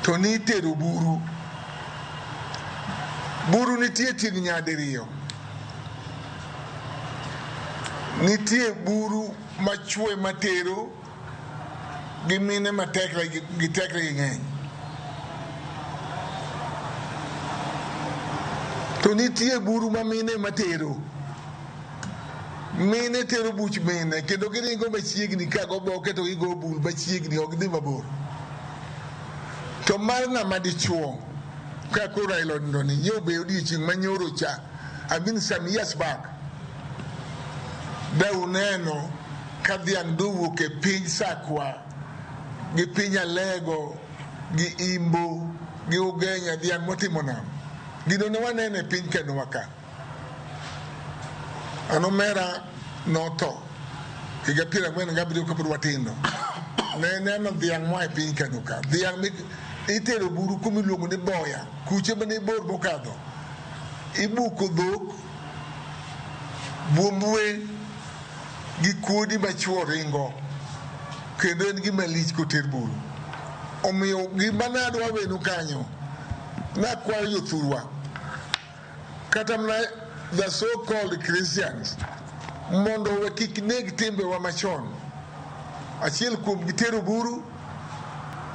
To nitero buru. Buru nitie tieng' nyadiriyo. Nitie buru machwe matero gi mine ma gi tekre gi ng'eny. To nitie buru ma mine matero. Mine tero buch mine kendo giringo machiegni ka goboke to gigo bul machiegni ok gidhi mabor. To mar ng'ama dichuo ka koro Raila onindo ni nyo be odiochieng' manyoro cha, I mean some years back, da uneno ka dhiang' dowuok e piny Sakwa gi piny Alego gi Imbo gi Ugenya, dhiang' motimo nam. Gino ne waneno e piny Kenowa ka. An omera notho higa 47 kapod watindo. Ne neno dhiang' moa e piny Kano ka. Dhiang' itero buru kuma iluongo ni Boya, kuche mane bor mokadho. Ibuko dhok, buombwe gi kuodi machuo ringo kendo en gima lich koter buru. Omiyo gima nadwa wenu kanyo, nakwayo jothurwa kata mana the so called Christians mondo we kik neg timbewa machon. Achiel kuom gi tero buru,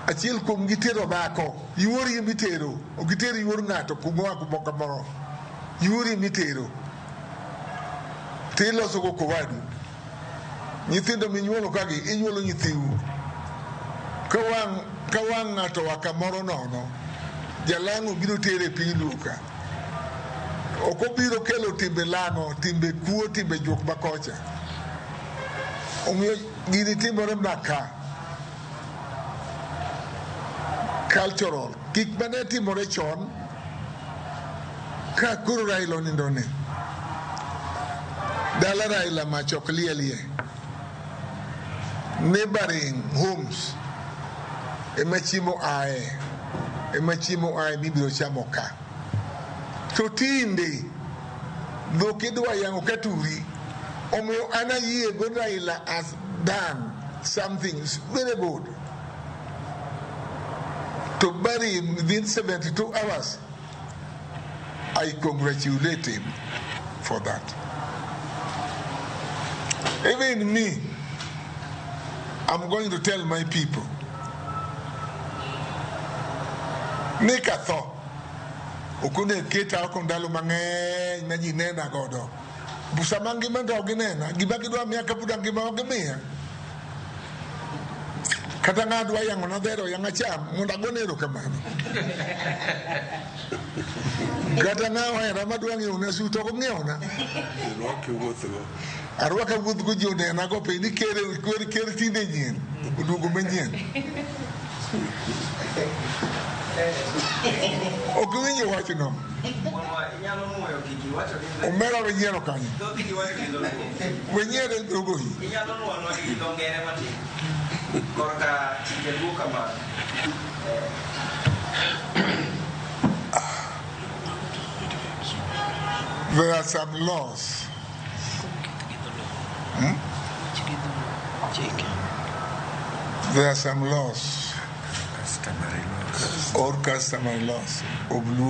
achiel kuom gi tero dhako. Yuori emitero, ok iter yuor ng'ato kumoa kamoro. Yuori emitero. Tiloso go kowadu. Nyithindo minyuolo kagi, inyuolo nyithiu. Ka wang' ng'ato oa kamoro nono, jalang'o biro tere e piny Luo ka. Ok obiro kelo timbe lang'o, timbe kuo, timbe juok makocha. Omiyo gini timore mana ka. Cultural. Gik mane timore chon, ka koro Raila onindo ni, dala Raila mach ok lielie. Neighboring homes ema chiemo ae, ema chiemo ae mibiro chamo ka. To tinde dhok idwa yang'o ka turi. Omiyo an ayie go Raila has done something very good. To bury him within 72 hours, I congratulate him for that. Even me, I'm going to tell my people, ni katho, ok onego keta oko ndalo mang'eny ma ji nena godo. Sama ngima to ok ginena, gima gidwa miya kapod angima ok gimiya. Kata ng'a dwa yang'ona dhero oyang' acham mondo agone erokamano. Kata ng'a ohera madwa ng'iewona sut ok ong'iewona. Irwaki wuothgo. Arwaka wuothgo ji onena go piny ni ker ker ker tinde nyien oduogo manyien. Ok iwinjo wachno. Inyalo nuoyo gigi iwacho gi Omera we nyiero kanyo. Thothgi iwacho gi dholuo. We nyiero e dhogoyi. Inyalo nuonwa gi dho ngere matin korka chike luo kamano. There are some laws. There are some laws Customary laws. or customary laws of Luo.